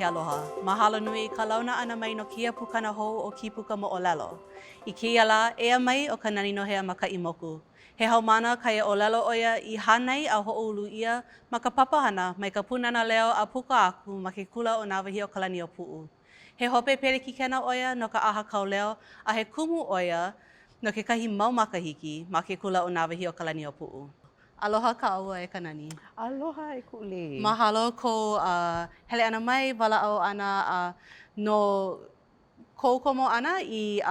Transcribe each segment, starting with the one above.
ke aloha. Mahalo nui i ka launa ʻana mai no kēia pukana hou o Kīpuka Moʻolelo. I kēia lā, eia mai ʻo Kananinohea Makaimoku. He haumāna kaiaʻōlelo ʻo ia i hānai a hoʻoulu ʻia ma ka papahana mai ka Pūnana Leo a puka aku ma ke kula o Nāwahīokalaniʻōpuʻu. He hope pelekikena ʻo ia no ka ʻAha Kauleo a he kumu ʻo ia no kekahi mau makahiki ma ke kula o Nāwahīokalaniʻōpuʻu. Aloha kāua e Kanani. Aloha e kuʻu lei. Mahalo kou hele ʻana mai, walaʻau ʻana a no kou komo ʻana i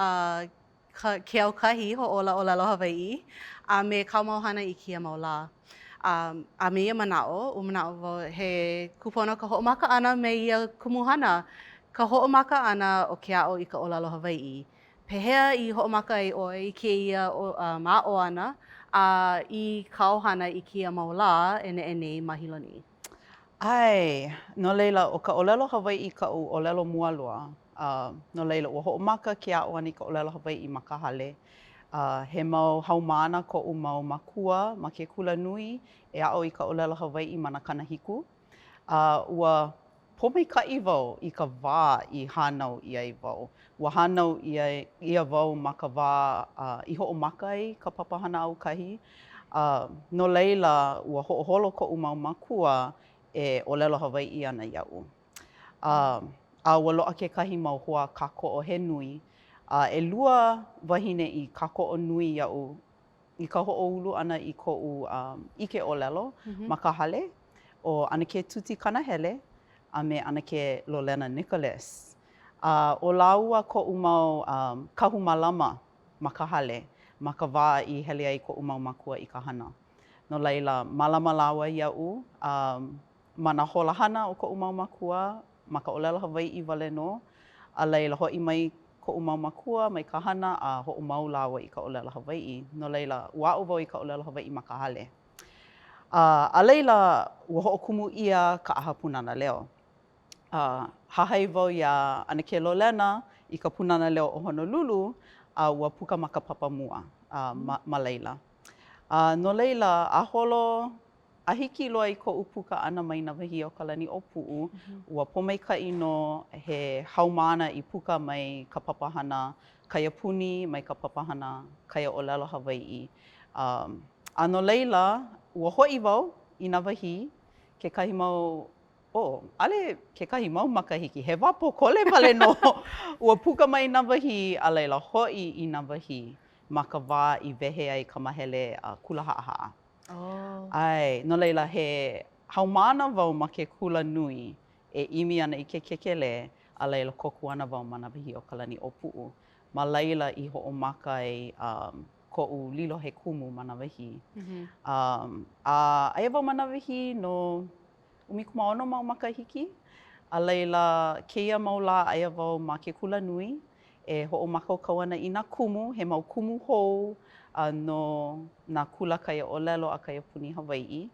ke aukahi hoʻōla ʻōlelo Hawaiʻi a me kāu mau hana i kēia mau lā. A me ia manaʻo, ua manaʻo wau he kūpono ka hoʻomaka ʻana me ia kumuhana, ka hoʻomaka ʻana o ke aʻo i ka ʻōlelo Hawaiʻi. Pehea i hoʻomaka ai ʻoe i kēia aʻo ʻana a i kāu hana i kēia mau lā e neʻe nei ma Hilo nei? ʻAe, no laila, ʻo ka ʻōlelo Hawaiʻi kaʻu ʻōlelo mua loa. A no laila, ua hoʻomaka ke aʻo ʻana i ka ʻōlelo Hawaiʻi ma ka hale. A he mau haumāna koʻu mau mākua ma ke kula nui e aʻo i ka ʻōlelo Hawaiʻi ma nā kanahiku. A ua pōmaikaʻi wau i ka wā i hānau ʻia ai wau. Ua hānau ʻia ʻia wau ma ka wā i hoʻomaka ai ka papahana aukahi. A no laila, ua hoʻoholo koʻu mau mākua e ʻōlelo Hawaiʻi ana iaʻu. A, a ua loaʻa kekahi mau hoa kākoʻo he nui. A ʻelua wāhine i kākoʻo nui iaʻu i ka hoʻoulu ʻana i koʻu ʻike ʻōlelo ma ka hale, ʻo ʻAnakē Tuti Kanahele a me ʻAnakē Lolena Nicholas. A ʻo lāua koʻu mau kahu mālama ma ka hale ma ka wā i hele ai koʻu mau mākua i ka hana. No laila, mālama lāua iaʻu a ma nā hola hana o koʻu mau mākua, ma ka ʻōlelo Hawaiʻi wale nō, a laila hoʻi mai koʻu mau mākua mai ka hana a hoʻomau lāua i ka ʻōlelo Hawaiʻi. No laila, ua aʻo wau i ka ʻōlelo Hawaiʻi ma ka hale. A, a laila, ua hoʻokumu ʻia ka ʻAha Pūnana Leo. A hahai wau iā ʻAnakē Lolena i ka Pūnana Leo o Honolulu, a ua puka ma ka papa mua a, ma, ma laila. A no laila, a holo A hiki loa i koʻu puka ʻana mai Nāwahīokalaniʻōpuʻu, ua pōmaikaʻi nō he haumāna i puka mai ka papahana kaiapuni, mai ka papahana kaiaʻōlelo Hawaiʻi. A no laila, ua hoʻi wau i Nāwahī kekahi mau, oh, ʻaʻole kekahi mau makahiki, he wā pōkole wale nō. Ua puka mai Nāwahī, a laila hoʻi i Nāwahī ma ka wā i wehe ai ka mahele kula haʻahaʻa. ʻAe, no laila, he haumāna wau ma ke kula nui e ʻimi ana i ke kēkelē, a laila kōkua ana wau ma Nāwahīokalaniʻōpuʻu. Ma laila i hoʻomaka ai koʻu lilo he kumu ma Nāwahī. A aia wau ma Nāwahī no 16 mau makahiki, a laila, kēia mau lā aia wau ma ke kula nui e hoʻomākaukau ana i nā kumu, he mau kumu hou no nā kula kaiaʻōlelo a kaiapuni Hawaiʻi.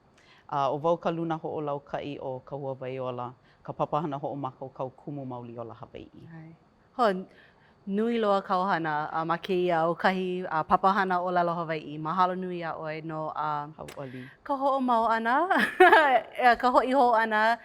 A ʻo wau ka luna hoʻolaukaʻi o Kahuawaiola, ka papahana hoʻomākaukau kumu mauli ola Hawaiʻi. Ho, nui loa kāu hana ma kēia aukahi papahana ʻōlelo Hawaiʻi. Mahalo nui iā ʻoe no Hauʻoli. ka hoʻomau ʻana, ka hoʻi hou ʻana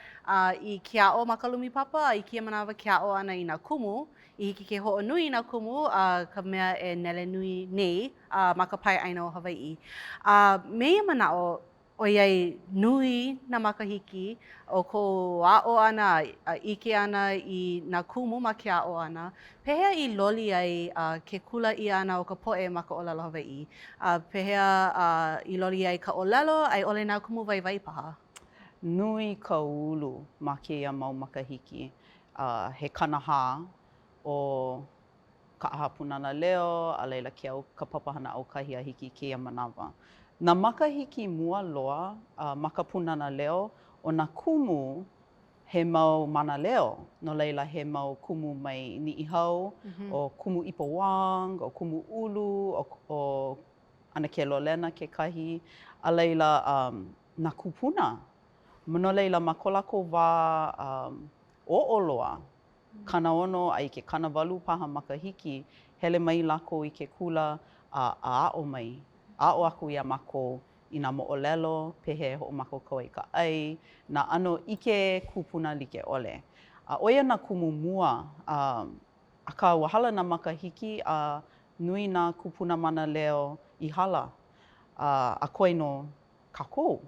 i ke aʻo ma ka lumi papa a i kēia manawa ke aʻo ʻana i nā kumu i hiki ke hoʻonui i nā kumu a ka mea e nele nui nei ma ka pae ʻāina o Hawaiʻi. A me ia manaʻo, ʻoiai nui nā makahiki o kou aʻo ʻana a ʻike ʻana i nā kumu ma ke aʻo ʻana, pehea i loli ai ke kula ʻia ʻana o ka poʻe ma ka ʻōlelo Hawaiʻi? A pehea i loli ai ka ʻōlelo a i ʻole nā kumu waiwai paha? Nui ka ulu ma kēia mau makahiki. He 40 o ka ʻAha Pūnana Leo, a laila ke au, ka papahana aukahi a hiki i kēia manawa. Nā makahiki mua loa ma ka Pūnana Leo, ʻo nā kumu he mau mānaleo, no laila he mau kumu mai Niʻihau, ʻo Kumu Ipo Wong, ʻo Kumu ʻUlu, ʻo ʻAnakē Lolena kekahi, a laila nā kūpuna. No laila, ma ko lākou wā oʻo loa, 60 a i ke 80 paha makahiki, hele mai lākou i ke kula a aʻo mai, aʻo aku iā mākou i nā moʻolelo, pehea e hoʻomākaukau ai ka ʻai, nā ʻano ʻike kūpuna like ʻole. A ʻo ia nā kumu mua, a, akā ua hala nā makahiki a nui nā kūpuna mānaleo i hala, a, a koe nō kākou.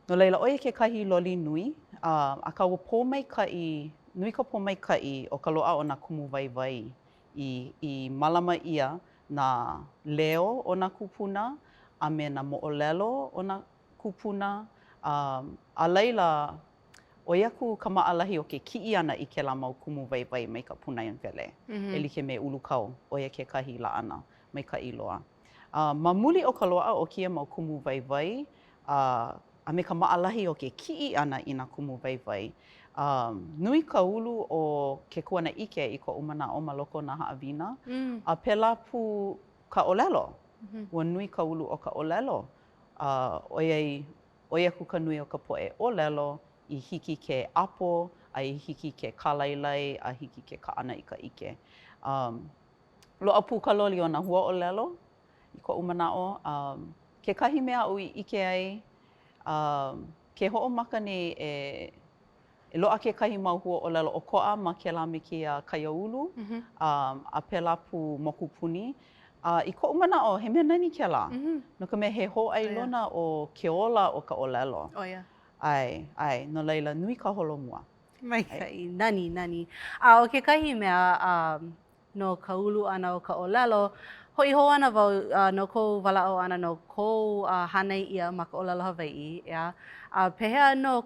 No laila, ʻo ia kekahi loli nui, a, akā ua pōmaikaʻi, nui ka pōmaikaʻi o ka loaʻa o nā kumu waiwai i, i mālama ʻia nā leo o nā kūpuna a me nā moʻolelo o nā kūpuna, a, a laila, ʻoi aku ka maʻalahi o ke kiʻi ʻana i kēlā mau kumu waiwai mai ka pūnaewele, e like me Ulukau, ʻo ia kekahi laʻana maikaʻi loa. A ma muli o ka loaʻa o kēia mau kumu waiwai, a a me ka maʻalahi o ke kiʻi ʻana i nā kumu waiwai, a nui ka ulu o ke kuanaʻike i koʻu manaʻo ma loko o nā haʻawina, a pēlā pū ka ʻōlelo. Ua nui ka ulu o ka ʻōlelo, a ʻoiai ʻoi aku ka nui o ka poʻe ʻōlelo i hiki ke ʻapo, a i hiki ke kālailai, a hiki ke kaʻana i ka ʻike. Loaʻa pū ka loli o nā huaʻōlelo i koʻu manaʻo. Kekahi mea aʻu i ʻike ai, ke hoʻomaka nei e loaʻa kekahi mau huaʻōlelo ʻokoʻa ma kēlā me kēia kaiāulu, a pēlā pū mokupuni. A i koʻu manaʻo, he mea nani kēlā, no ka mea, he hōʻailona o ke ola o ka ʻōlelo. ʻAe, ʻae, no laila, nui ka holomua. Maikaʻi, nani, nani. A ʻo kekahi mea, no ka ulu ʻana o ka ʻōlelo, hoʻi hou ana wau no kou walaʻau ʻana no kou hānai ʻia ma ka ʻōlelo Hawaiʻi, ʻeā? A pehea nō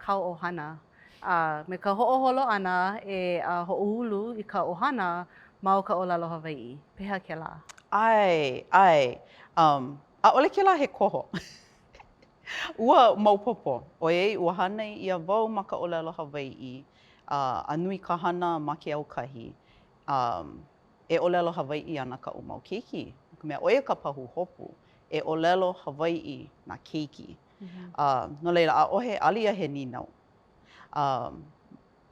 kāu ʻohana a me ka hoʻoholo ʻana e hoʻoulu i ka ʻohana ma o ka ʻōlelo Hawaiʻi? Pehea kēlā? ʻAe, ʻae. Um, ʻaʻole kēlā he koho. Ua maopopo, ʻoiai ua hānai ʻia wau ma ka ʻōlelo Hawaiʻi, a, a nui ka hana ma ke aukahi, a e ʻōlelo Hawaiʻi ana kaʻu mau keiki, no ka mea, ʻo ia ka pahuhopu, e ʻōlelo Hawaiʻi nā keiki. A, no laila, ʻaʻohe, ʻaʻole ia he nīnau. A,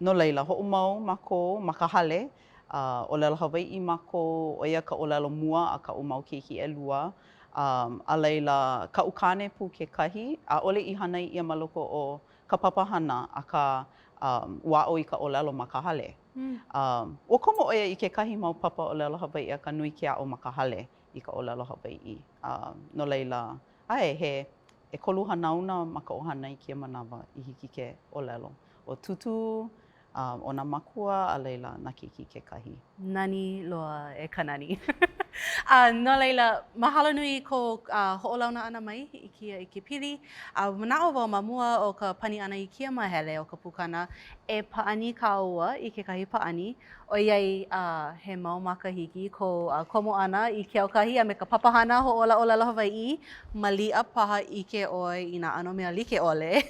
no laila, hoʻomau mākou ma ka hale, a ʻōlelo Hawaiʻi mākou, ʻo ia ka ʻōlelo mua a kaʻu mau keiki ʻelua, a, a laila, kaʻu kāne pū kekahi, ʻaʻole i hānai ʻia ma loko o ka papahana, akā, ua aʻo i ka ʻōlelo ma ka hale. Ua komo ʻo ia i kekahi mau papa ʻōlelo Hawaiʻi akā nui ke aʻo ma ka hale i ka ʻōlelo Hawaiʻi. No laila, ʻae, he ʻekolu hanauna ma ka ʻohana i kēia manawa i hiki ke ʻōlelo. ʻO Tūtū, ʻo nā mākua, a laila, nā keiki kekahi. Nani loa e ka nani. A no laila, mahalo nui i kou hoʻolauna ʻana mai i kēia ʻikepili. A manaʻo wau ma mua o ka pani ʻana i kēia māhele o ka pukana, e pāʻani kāua i kekahi pāʻani, ʻoiai he mau makahiki kou komo ʻana i ke aukahi a me ka papahana hoʻōla ʻōlelo Hawaiʻi, maliʻa paha ʻike ʻoe i nā ʻano mea like ʻole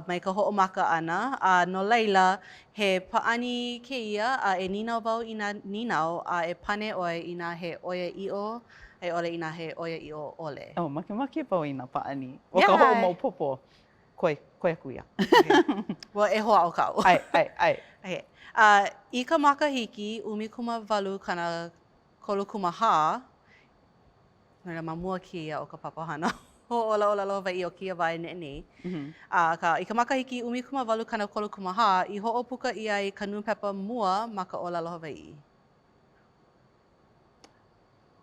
mai ka hoʻomaka ʻana. A no laila, he pāʻani kēia a e nīnau wau i nā nīnau a e pane ʻoe inā he ʻoiaʻiʻo a i ʻole inā he ʻoiaʻiʻo ʻole. Oh, makemake wau i nā pāʻani. ʻO ka hoʻomaopopo, koe, koe aku ia. Well, e hoʻāʻo kāua. ʻAe, ʻae, ʻae. Okay. Uh, i ka makahiki 1834, No laila, ma mua kēia o ka papahana hoʻōla ʻōlelo Hawaiʻi o kēia wā e neʻe nei. Akā, i ka makahiki 1834, i hoʻopuka ʻia ai ka nūpepa mua ma ka ʻōlelo Hawaiʻi.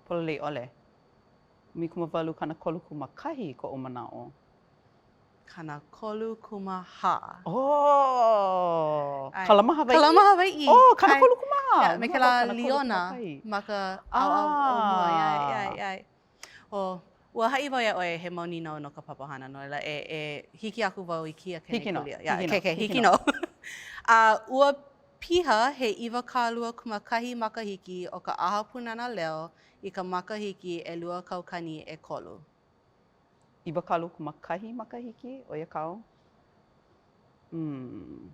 Pololei ʻole. 1831 koʻu manaʻo. 34. Oh! Kalama Hawaiʻi? Kalama Hawaiʻi. Oh, 34. Yeah, me kēlā liona ma ka ʻaoʻao o mua. ʻAe, ʻae, ʻae. Oh, ua haʻi wau iā ʻoe he mau nīnau no ka papahana, no laila e, e hiki aku wau i kēia kenekulia. Hiki nō. Hiki nō. Okay, hiki nō. A ua piha he 21 makahiki o ka ʻAha Pūnana Leo i ka makahiki 2003. 21 makahiki, ʻo ia kāu? Hmm.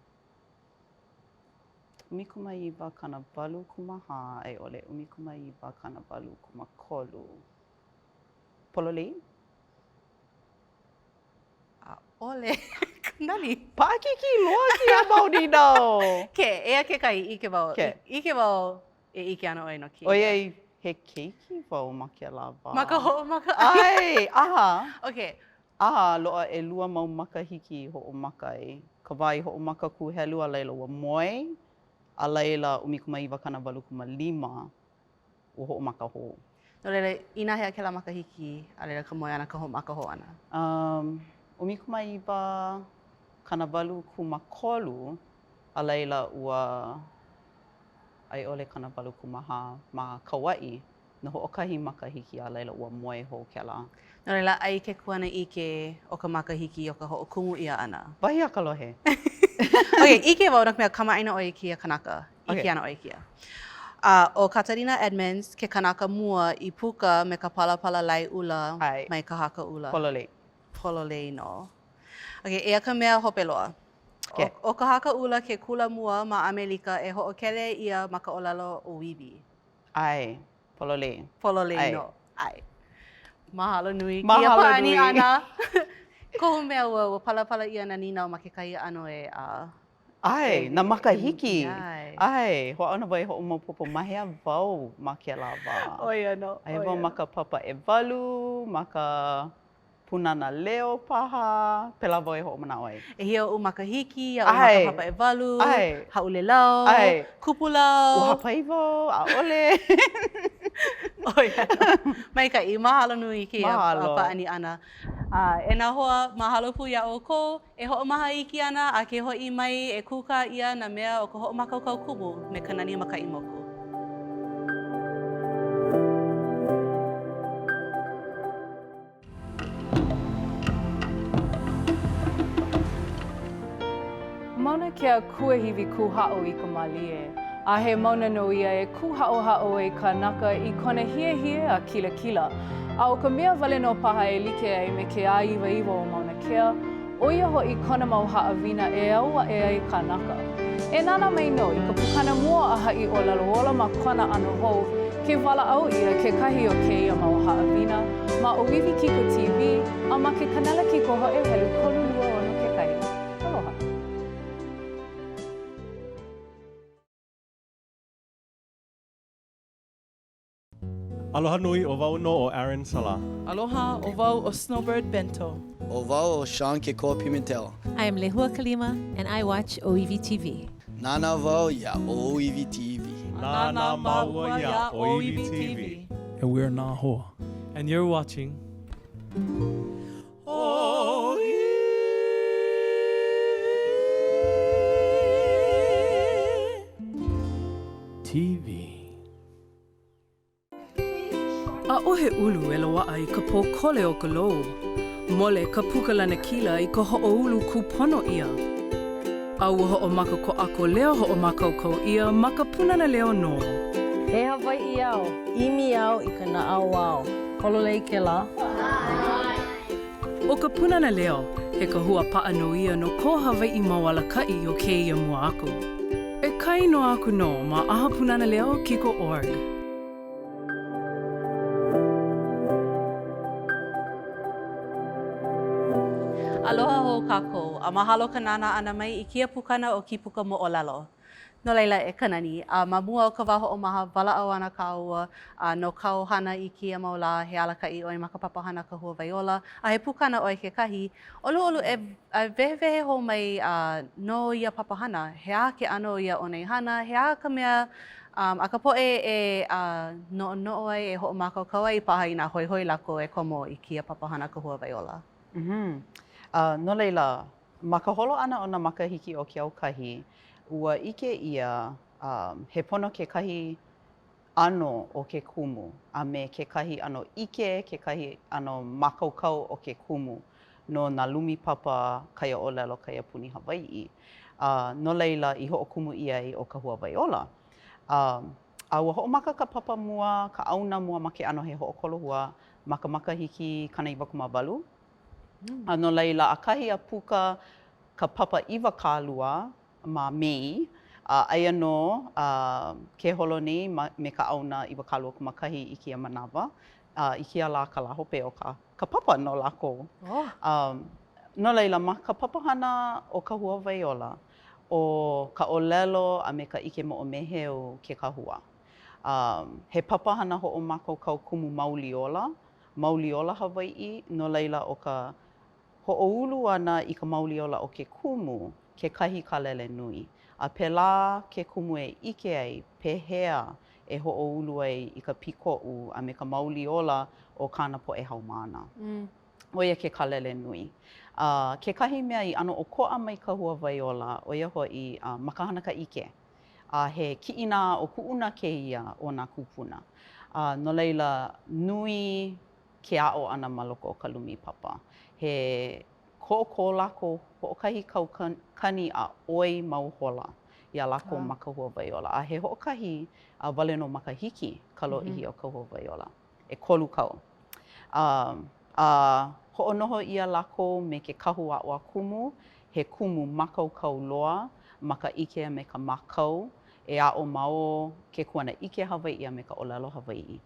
1984 a i ʻole 1983. Pololei? ʻAʻole. Nani. Paʻakikī loa kēia mau nīnau. Ke, eia kekahi, ʻike wau. Ke. ʻIke wau e ʻike ana ʻoe no kēia. ʻOiai, he keiki wau ma kēlā wā. Ma ka hoʻomaka ʻana. ʻAe, ʻaha. Okay. A loaʻa ʻelua mau makahiki i hoʻomaka ai. Ka wā i hoʻomaka kūhelu, a laila ua moe, a laila 1985, ua hoʻomaka hou. No laila, inahea kēlā makahiki, a laila ka moe ʻana, ka hoʻomaka hou ʻana? Um, 1983, a laila ua, a i ʻole 84 ma Kauaʻi, no hoʻokahi makahiki, a laila ua moe hou kēlā. No laila, aia ke kuanaʻike o ka makahiki o ka hoʻokumu ʻia ʻana. Wahi a ka lohe. Ok, ʻike wau no ka mea kamaʻāina ʻoe i kēia kanaka, ʻike ana ʻoe i kēia. A ʻo Katarina Edmonds ke kanaka mua i puka me ka palapala laeʻula mai Ka Haka ʻUla. Pololei. Pololei nō. Ok, eia ka mea hope loa. ʻO Ka Haka ʻUla ke kula mua ma ʻAmelika e hoʻokele ʻia ma ka ʻōlelo ʻŌiwi. ʻAe, pololei. Pololei nō. ʻAe. Mahalo nui. Mahalo nui. Kēia pāʻani ʻana. Kohu mea ua, ua palapala ʻia nā nīnau ma kekahi ʻano e a. ʻAe, nā makahiki. ʻAe. ʻAe, hoʻāno wau e hoʻomaopopo ma hea wau ma kēlā wā. ʻO ia nō. Aia wau ma ka papa ʻewalu, ma ka Pūnana Leo paha, pēlā wau e hoʻomanaʻo ai. ʻEhia oʻu makahiki, iaʻu ma ka papa ʻewalu, hāʻulelau, kupulau. Ua hāpai wau, ʻaʻole. ʻO ia nō. Maikaʻi, mahalo nui i kēia pāʻani ʻana. A e nā hoa, mahalo pū iā ʻoukou e hoʻomaha iki ana a ke hoʻi mai e kūkā ʻia nā mea o ka hoʻomākaukau kumu me Kanani Makaimoku. Mauna Kea kuahiwi kūhaʻo i ka mālie, a he mauna nō ia e kūhaʻohaʻo ai kānaka i kona hiehie a kilakila. A ʻo ka mea wale nō paha e like ai me ke āiwaiwa o Mauna Kea, ʻo ia hoʻi kona mau haʻawina e au aʻe ai kānaka. E nānā mai nō i ka pukana mua a haʻi ʻōlelo ola ma kona ʻano hou, ke walaʻau ʻia kekahi o kēia mau haʻawina ma ʻŌiwi Kiko TV a ma ke kanela kikohoʻe helu 36 kekahi. Aloha. Aloha nui, ʻo wau nō ʻo Aaron Sala. Aloha, ʻo wau ʻo Snowbird Bento. ʻO wau ʻo Sean Kekoa Pimentel. I am Lehua Kalima and I watch ʻŌiwi TV. Nānā wau iā ʻŌiwi TV. Nānā māua iā ʻŌiwi TV. And we're Nā Hoa. And you're watching. ʻŌiwi TV. ʻAʻohe ʻulu e loaʻa i ka pōkole o ka lou. Mole ka puka lanakila i ka hoʻoulu kūpono ʻia. A ua hoʻomaka ko ʻAko leo hoʻomākaukau ʻia ma ka Pūnana Leo nō. He Hawaiʻi au, ʻimi au i ka naʻauao. Pololei kēlā? ʻO ka Pūnana Leo, he kahua paʻa nō ia no ko Hawaiʻi mau alakaʻi o kēia mua aku. E kāinoa aku nō ma ʻAha Pūnana Leo Kiko org. Aloha hou kākou, a mahalo ka nānā ʻana mai i kēia pukana o Kīpuka Moʻolelo. No laila, e Kanani, a ma mua o ka wā hoʻomaha, walaʻau ana kāua, a no kāu hana i kēia mau lā, he alakaʻi ʻoe ma ka papahana Kahuawaiola, a he pukana ʻoe kekahi, ʻoluʻolu e wehewehe hou mai no ia papahana, he aha ke ʻano o ia ʻōnaehana, he aha ka mea a ka poʻe e noʻonoʻo ai, e hoʻomākaukau ai paha inā hoihoi lākou e komo i kēia papahana Kahuawaiola. No laila, Ma ka holo ʻana o nā makahiki o ke aukahi, ua ʻike ʻia he pono kekahi ʻano o ke kumu a me kekahi ʻano ʻike, kekahi ʻano mākaukau o ke kumu no nā lumi papa kaiaʻōlelo kaiapuni Hawaiʻi. No laila i hoʻokumu ʻia ai ʻo Kahuawaiola. A ua hoʻomaka ka papa mua, ka ʻāuna mua ma ke ʻano he hoʻokolohua ma ka makahiki 98. A no laila, ʻakahi a puka ka papa 20 ma Mei, a aia nō a ke holo nei ma, me ka ʻāuna 21 i kēia manawa, a i kēia lā ka lā hope o ka, ka papa no lākou. Oh. No laila, ma ka papahana ʻo Kahuawaiola, ʻo ka ʻōlelo a me ka ʻike moʻomeheu ke kahua. He papahana hoʻomākaukau kumu mauli ola mauli ola Hawaiʻi, no laila ʻo ka hoʻoulu ʻana i ka mauli ola o ke kumu, kekahi kālele nui. A pēlā ke kumu e ʻike ai pehea e hoʻoulu ai i ka pikoʻu a me ka mauli ola o kāna poʻe haumāna. ʻO ia ke kālele nui. A kekahi mea i ʻano ʻokoʻa mai Kahuawaiola, ʻo ia hoʻi, ma ka hana ka ʻike. A he kiʻina aʻo kuʻuna kēia o nā kūpuna. A no laila, nui ke aʻo ʻana ma loko o ka lumi papa. He hoʻokō lākou hoʻokahi kaukani a ʻoi mau hola iā lākou ma Kahuawaiola. A he hoʻokahi wale nō makahiki ka lōʻihi o Kahuawaiola. ʻEkolu kau. A, a hoʻonoho ʻia lākou me ke kahu aʻoākumu, he kumu mākaukau loa ma ka ʻike a me ka mākau e aʻo ma o ke kuanaʻike Hawaiʻi a me ka ʻōlelo Hawaiʻi.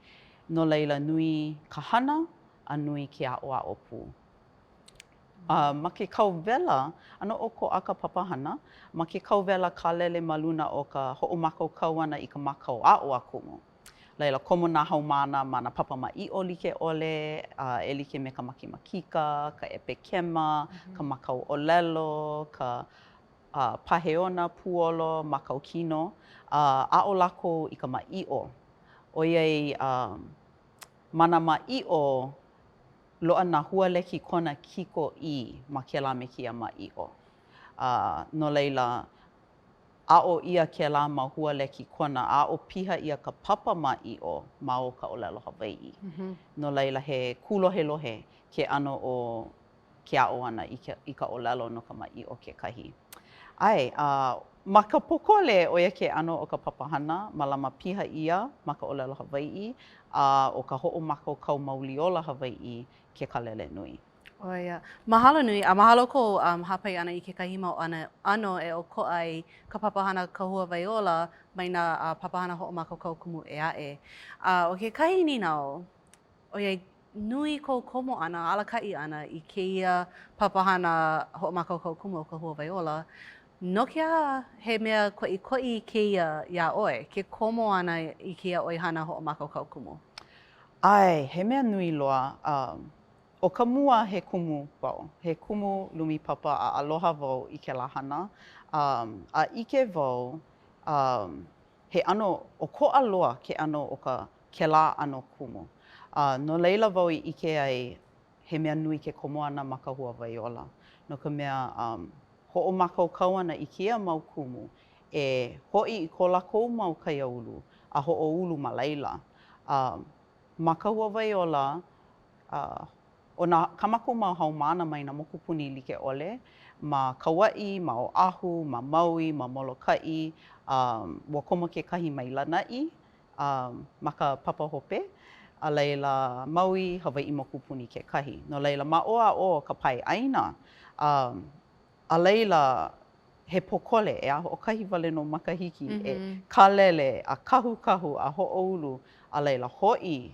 No laila, nui ka hana a nui ke aʻoaʻo pū. A ma ke kauwela, ʻano ʻokoʻa ka papahana, ma ke kauwela kālele ma luna o ka hoʻomākaukau ʻana i ka mākau aʻoākumu. Laila, komo nā haumāna ma nā papa maʻiʻo like ʻole, a e like me ka makemakika, ka ʻepekema, ka mākau ʻōlelo, ka pāheona, puolo, mākau kino, a aʻo lākou i ka maʻiʻo. ʻOiai, ma nā maʻiʻo, loaʻa nā hualekikona kikoʻī ma kēlā me kēia maʻiʻo. A no laila, aʻo ʻia kēlā mau hualekikona, a aʻo piha ʻia ka papa maʻiʻo ma o ka ʻōlelo Hawaiʻi. No laila, he kūlohelohe ke ʻano o ke aʻo ʻana i ka ʻōlelo no ka maʻiʻo kekahi. ʻAe, a ma ka pōkole, ʻo ia ke ʻano o ka papahana, mālama piha ʻia ma ka ʻōlelo Hawaiʻi, a ʻo ka hoʻomākaukau mauli ola Hawaiʻi ke kālele nui. ʻO ia. Mahalo nui, a mahalo kou um, hāpai ʻana i kekahi mau ʻano, ʻano e ʻokoʻa ai ka papahana Kahuawaiola mai nā uh, papahana hoʻomākaukau kumu ʻē aʻe. A ʻo kekahi nīnau, ʻoiai nui kou komo ʻana, alakaʻi ʻana i kēia papahana hoʻomākaukau kumu o Kahuawaiola, no ke aha he mea koʻikoʻi kēia iā ʻoe, ke komo ʻana i kēia ʻoihana hoʻomākaukau kumu? ʻAe, he mea nui loa. Um, ʻO ka mua, he kumu wau. He kumu lumi papa a aloha wau i kēlā hana. Um, a ʻike wau, um, he ʻano ʻokoʻa loa ke ʻano o ka kēlā ʻano kumu. A no laila wau i ʻike ai he mea nui ke komo ʻana ma Kahuawaiola, no ka mea, um, hoʻomākaukau ana i kēia mau kumu e hoʻi i ko lākou mau kaiāulu a hoʻoulu ma laila. A ma Kahuawaiola, a ʻo nā kā mākou mau haumāna mai nā mokupuni like ʻole, ma Kauaʻi, ma Oʻahu, ma Maui, ma Molokaʻi, a ua komo kekahi mai Lānaʻi, a ma ka papa hope, a laila Maui, Hawaiʻi mokupuni kekahi. No laila, ma ʻō a ʻō ka pae ʻāina, a a laila, he pōkole, ʻeā, hoʻokahi wale nō makahiki e kālele a kahukahu a hoʻoulu, a laila hoʻi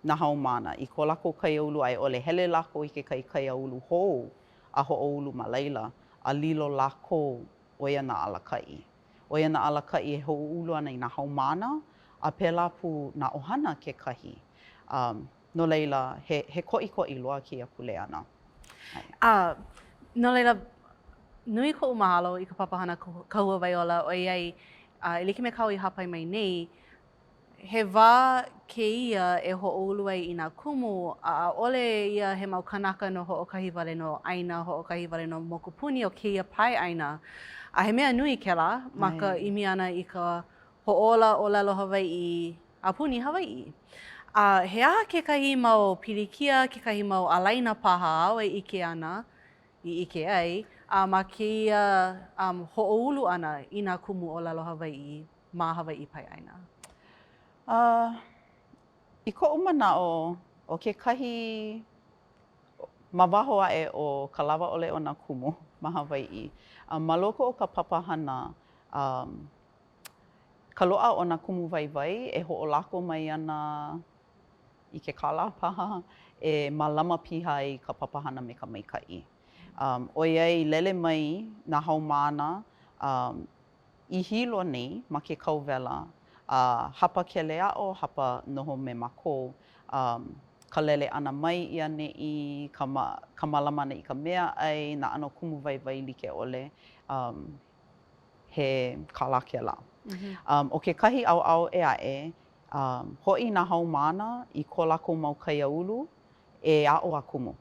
nā haumāna i ko lākou kaiāulu a i ʻole hele lākou i kekahi kaiāulu hou a hoʻoulu ma laila, a lilo lākou ʻo ia nā alakaʻi. ʻO ia nā alakaʻi e hoʻoulu ana i nā haumāna a pēlā pū nā ʻohana kekahi. Um, no laila, he, he koʻikoʻi loa kēia kuleana. A, no laila, nui koʻu mahalo i ka papahana Kahuawaiola ʻoiai, a, e like me kāu i hāpai mai nei, He wā kēia e hoʻoulu ai i nā kumu, a ʻaʻole ia he mau kānaka no hoʻokahi wale nō ʻāina, hoʻokahi wale nō mokupuni o kēia pae ʻāina. A he mea nui kēlā ma ka ʻimi ʻana i ka hoʻōla ʻōlelo Hawaiʻi a puni Hawaiʻi. A he aha kekahi mau pilikia, kekahi mau ālaina paha āu e ʻike ana, i ʻike ai, a ma kēia hoʻoulu ʻana i nā kumu ʻōlelo Hawaiʻi? ma Hawaiʻi paeʻāina? A, i koʻu manaʻo, ʻo kekahi ma waho aʻe o ka lawa ʻole o nā kumu ma Hawaiʻi, a ma loko o ka papahana, um, ka loaʻa o nā kumu waiwai e hoʻolako mai ana i ke kālā paha e mālama piha ai ka papahana me ka maikaʻi. Um, ʻoiai lele mai nā haumāna, um, i Hilo nei ma ke kauwela, a hapa keleaʻo, hapa noho me mākou. ka lele ʻana mai i ʻaneʻi, ka ma ka mālama ʻana i ka meaʻai, nā ʻano kumu waiwai like ʻole, um, he kālā kēlā. Um, ʻo kekahi ʻaoʻao ʻē aʻe, um, hoʻi nā haumāna i ko lākou mau kaiāulu e aʻo a kumu.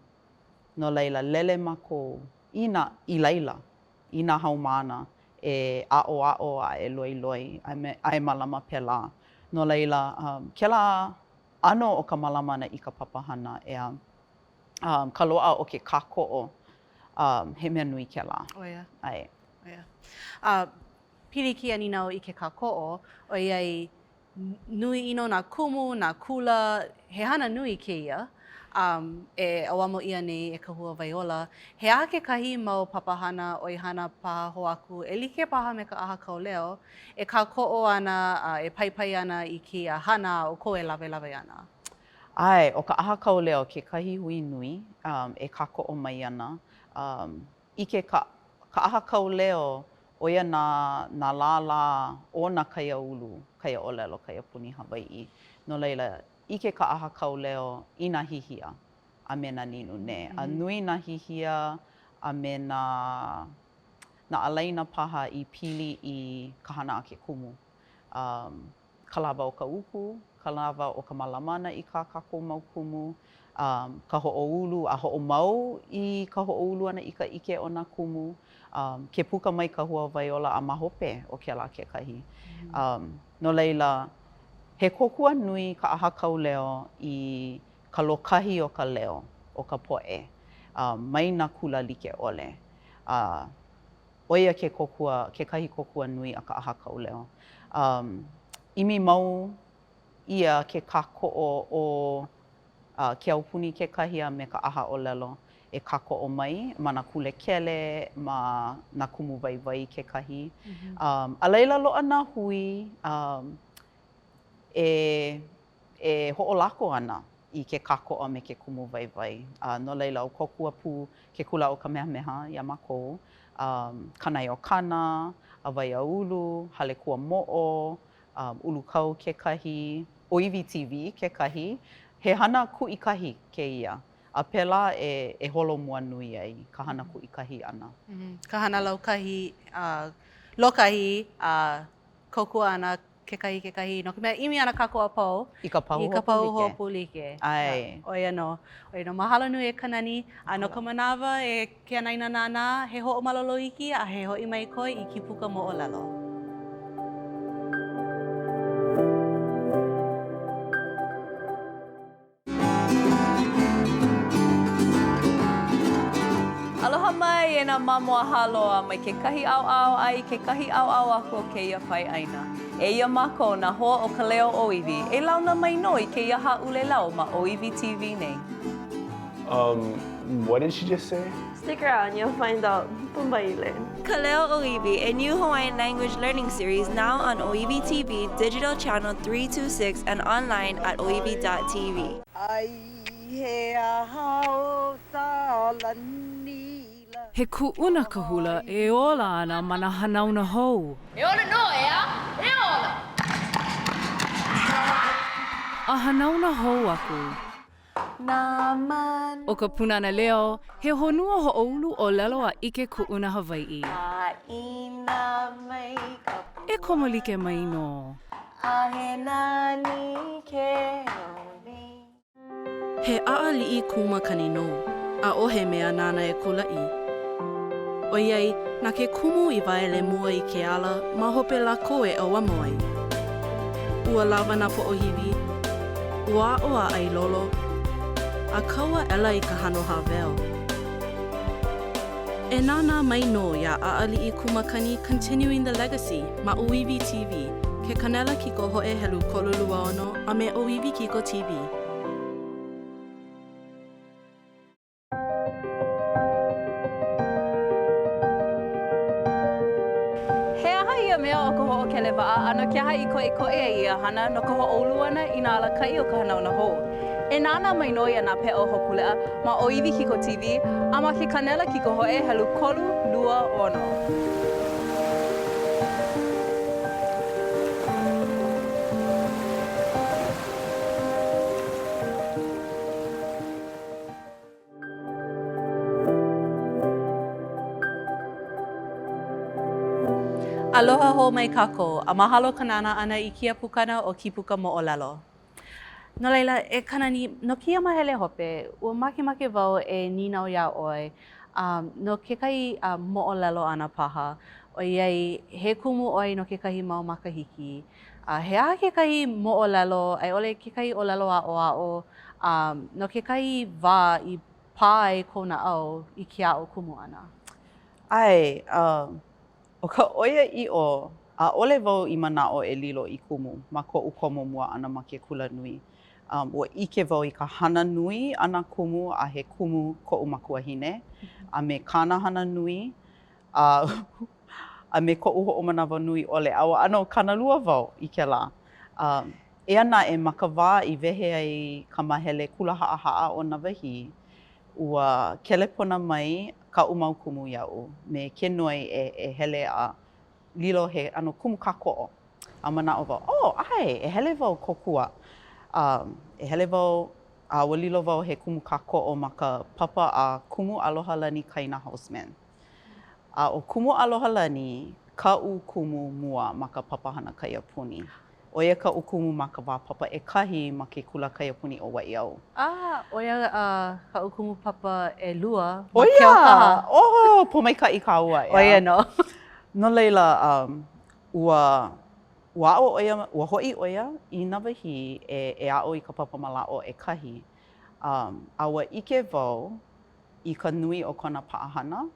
No laila, lele mākou i nā, i laila, i nā haumāna e aʻoaʻo a e loiloi a me, a e mālama pēlā. No laila, um, kēlā ʻano o ka mālama ʻana i ka papahana, ʻeā, um, ka loaʻa o ke kākoʻo, um, he mea nui kēlā. ʻO ia. ʻAe. ʻO ia. A pili kēia nīnau i ke kākoʻo, ʻoiai nui ʻino nā kumu, nā kula, he hana nui kēia um, e ʻauamo ʻia nei e Ka Hua Wai Ola. He aha kekahi mau papahana ʻoihana paha hou aku e like paha me ka ʻAha Kauleo e kākoʻo ana a e paipai ana i kēia hana a ʻoukou e lawelawe ana? ʻAe, ʻo ka ʻAha Kauleo kekahi hui nui um, e kākoʻo mai ana. Um, ʻike ka ka ʻAha Kauleo, ʻo ia nā nā lālā o nā kaiāulu, kaiaʻōlelo, kaiapuni Hawaiʻi. No laila, ʻike ka ʻAha Kauleo i nā hihia a me nā nīnūnē. A nui nā hihia a me nā nā ālaina paha i pili i ka hana a ke kumu. Um. ka lawa o ka uku, ka lawa o ka mālama ʻana i kā kākou mau kumu, ka hoʻoulu a hoʻomau i ka hoʻoulu ʻana i ka ʻike o nā kumu, ke puka mai ka Hua Wai Ola a ma hope o kēlā kekahi. No laila, he kōkua nui ka ʻAha Kauleo i ka lōkahi o ka leo o ka poʻe mai nā kula like ʻole. A ʻo ia ke kōkua, kekahi kōkua nui a ka ʻAha Kauleo. Um, ʻimi mau ʻia ke kākoʻo o uh, ke aupuni kekahi a me ka ʻaha ʻōlelo e kākoʻo mai ma nā kulekele, ma nā kumu waiwai kekahi. Um, a laila loaʻa nā hui um, e e hoʻolako ana i ke kākoʻo a me ke kumu waiwai. A no laila, ua kōkua pū ke Kula ʻo Kamehameha iā mākou, um, Kanaeokana, Awaiaulu, Hale Kuamoʻo, um, Ulukau kekahi, ʻŌiwi TV kekahi. He hana kuʻikahi kēia, a pēlā e, e holomua nui ai ka hana kuʻikahi ʻana. Ka hana laukahi, a lōkahi, a kōkua ana kekahi i kekahi, no ka mea, ʻimi ana kākou a pau i ka pahuhopu like. ʻAe. ʻO ia nō. ʻO ia nō. Mahalo nui e Kanani. A no ka manawa e ke anaina nānā, he hoʻomalolo iki a he hoʻi mai koe i Kīpuka Moʻolelo. Aloha mai e nā mamo a Hāloa mai kekahi ʻaoʻao a i kekahi ʻaoʻao aku o kēia pae ʻāina. Eia mākou nā hoa o ka leo ʻōiwi e launa mai nō i kēia hāʻulelau ma ʻŌiwi TV nei. Um, what did she just say? Stick around, you'll find out. Pumbaile. Ka Leo ʻŌiwi, a new Hawaiian language learning series now on ʻŌiwi TV, digital channel 326 and online at oiwi.tv. He kuʻuna ka hula e ola ana ma nā hanauna hou. E ola nō, ʻeā? E ola! A hanauna hou aku. ʻO ka Pūnana Leo, he honua hoʻoulu ʻōlelo a ʻike kuʻuna Hawaiʻi. E komo like mai nō. He ʻaʻaliʻi kū makani nō, ʻaʻohe mea nāna e kulaʻi. ʻOiai, na ke kumu i waele mua i ke ala ma hope lākou e ʻauamo ai. Ua lawa nā poʻohiwi, ua aʻo a ʻailolo, a kau aʻela i ka hano hāweo. E nānā mai nō iā ʻAʻaliʻi Kū Makani Continuing the Legacy ma ʻŌiwi TV, ke kānela kikohoʻe helu 326 a me ʻŌiwi Kiko TV. He aha ia mea ʻo ka hoʻokele waʻa a no ke aha i koʻikoʻi ai ia hana no ka hoʻoulu ʻana i nā alakaʻi o ka hanauna hou? E nānā mai nō iā Nā Peʻa o Hōkūleʻa ma ʻŌiwi Kiko TV a ma ke kānela kikohoʻe helu 326. Aloha hou mai kākou, a mahalo ka nānā ʻana i kēia pukana o Kīpuka Moʻolelo. No laila, e Kanani, no kēia mahele hope, ua makemake wau e nīnau iā ʻoe um, no kekahi uh, moʻolelo ʻana paha, ʻoiai he kumu ʻoe no kekahi mau makahiki. Uh, he aha kekahi moʻolelo a i ʻole kekahi ʻōlelo aʻoaʻo um, no kekahi wā i pā ai kou naʻau i ke aʻo kumu ʻana? ʻAe, uh, ʻo ka ʻoiaʻiʻo, ʻaʻole wau i manaʻo e lilo i kumu ma koʻu komo mua ʻana ma ke kulanui. Um, ua ʻike wau i ka hana nui a nā kumu a he kumu koʻu makuahine a me kāna hana nui a, a me koʻu hoʻomanawanui ʻole a ua ʻano kānalua wau i kēlā. Um, eia naʻe ma ka wā i wehe ai ka mahele kula haʻahaʻa o Nāwahī, ua kelepona mai kaʻu mau kumu iaʻu me ke noi e, e hele a lilo he ʻano kumu kākoʻo. A manaʻo wau, oh, ʻae, e hele wau kōkua. A e hele wau, a ua lilo wau he kumu kākoʻo ma ka papa a Kumu Alohalani Kaina Housman. A ʻo Kumu Alohalani kaʻu kumu mua ma ka papahana kaiapuni. ʻO ia kaʻu kumu ma ka wā papa ʻekahi ma ke kula kaiapuni ʻo Waiʻau. A, ʻo ia kaʻu kumu papa ʻelua ma Keaukaha. Oh, pōmaikaʻi kāua, ʻeā? ʻO ia nō. No laila, um, ua, ua aʻo ʻo ia, ua hoʻi ʻo ia i Nāwahī e, e aʻo i ka papa mālaaʻo ʻekahi. Um, a ua ʻike wau i ka nui o kona paʻahana.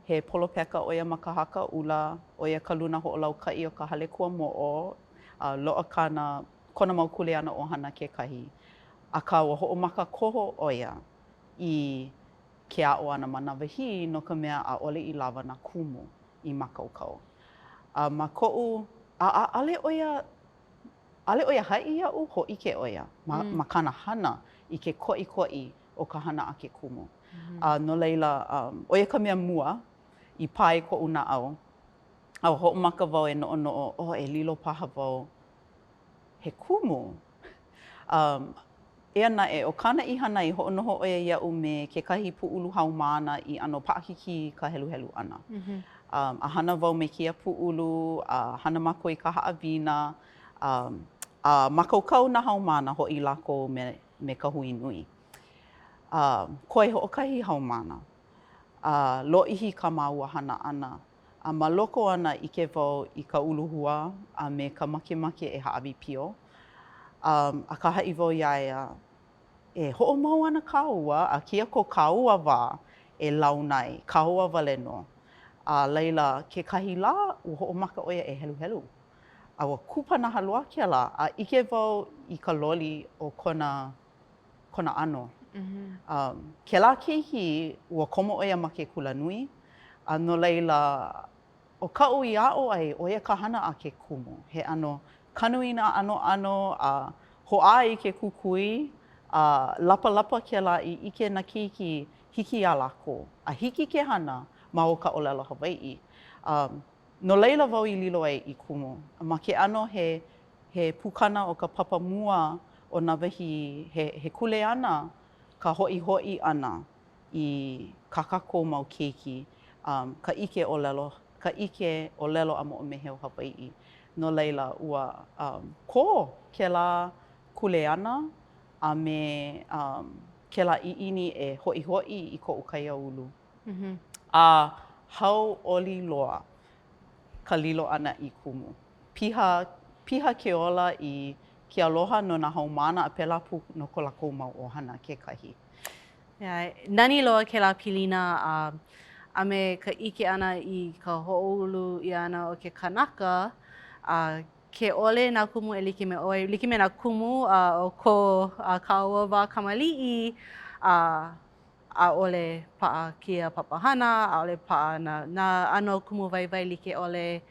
He polopeka ʻo ia ma Ka Haka ʻUla, ʻo ia ka luna hoʻolaukaʻi o ka Hale Kuamoʻo, a loaʻa kāna, kona mau kuleana ʻohana kekahi. Akā, ua hoʻomaka koho ʻo ia i ke aʻo ʻana ma Nāwahī no ka mea ʻaʻole i lawa nā kumu i mākaukau. A ma koʻu, a ʻaʻole ʻo ia ʻAʻole ʻo ia haʻi iaʻu, hōʻike ʻo ia ma, ma kāna hana i ke koʻikoʻi o ka hana a ke kumu. A no laila, um, ʻo ia ka mea mua i pā i koʻu naʻau. A ua hoʻomaka wau e noʻonoʻo, oh, e lilo paha wau he kumu. Um, eia naʻe, ʻo kāna i hana ai, hoʻonoho ʻo ia iaʻu me kekahi pūʻulu haumāna i ʻano paʻakikī ka heluhelu ʻana. Um, a hana wau me kēia pūʻulu, a hana mākou i ka haʻawina, um, a mākaukau nā haumāna hoʻi lākou me, me ka hui nui. A koe hoʻokahi haumāna, a lōʻihi kā māua hana ʻana, a ma loko ona ʻike wau i ka uluhua a me ka makemake e hāʻawi pio. Um, akā haʻi wau iā ia, e hoʻomau ana kāua, a kēia ko kāua wā e launa ai, kāua wale nō. A laila, kekahi lā, ua hoʻomaka ʻo ia e heluhelu. A ua kupanaha loa kēlā, a ʻike wau i ka loli o kona, kona ʻano. Um, kēlā keiki, ua komo ʻo ia ma ke kulanui, a no laila, ʻo kaʻu i aʻo ai, ʻo ia ka hana a ke kumu. He ʻano kanu i nā ʻanoʻano, a hoʻā i ke kukui, a lapalapa kēlā i ʻike nā keiki hiki iā lākou, a hiki ke hana ma o ka ʻōlelo Hawaiʻi. Um, No laila wau i lilo ai i kumu. Ma ke ʻano he he pukana o ka papa mua o Nāwahī, he he kuleana ka hoʻihoʻi ʻana i kā kākou mau keiki, um, ka ʻike ʻōlelo, ka ʻike ʻōlelo a moʻomeheu Hawaiʻi. No laila, ua um, kō kēlā kuleana a me um, kēlā ʻiʻini e hoʻihoʻi i koʻu kaiāulu. A hauʻoli loa ka lilo ʻana i kumu. Piha, piha ke ola i ke aloha no nā haumāna a pēlā pū no ko lākou mau ʻohana kekahi. Yeah, nani loa kēlā pilina a, a me ka ʻike ʻana i ka hoʻoulu ʻia ʻana o ke kanaka, a ke ʻole nā kumu e like me ʻoe, like me nā kumu a, o ko a kāua wā kamaliʻi, a ʻaʻole paʻa kēia papahana, ʻaʻole paʻa nā, nā ʻano kumu waiwai like ʻole.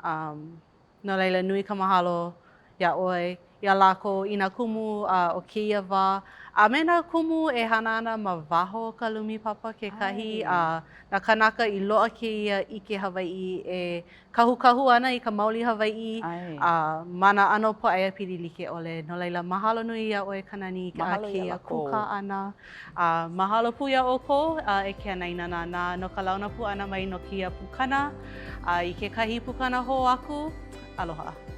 Um, no laila, nui ka mahalo iā ʻoe. iā lākou i nā kumu o kēia wā a me nā kumu e hana ana ma waho o ka lumi papa kekahi a nā kānaka i loaʻa kēia ʻike Hawaiʻi e kahukahu ana i ka mauli Hawaiʻi a ma nā ʻano pōʻaiapili like ʻole. No laila, mahalo nui iā ʻoe Kanani i kēia kūkā ʻana. A mahalo pū iā ʻoukou e ke anaina nānā no ka launa pū ʻana mai no kēia pukana. A i kekahi pukana hou aku, aloha.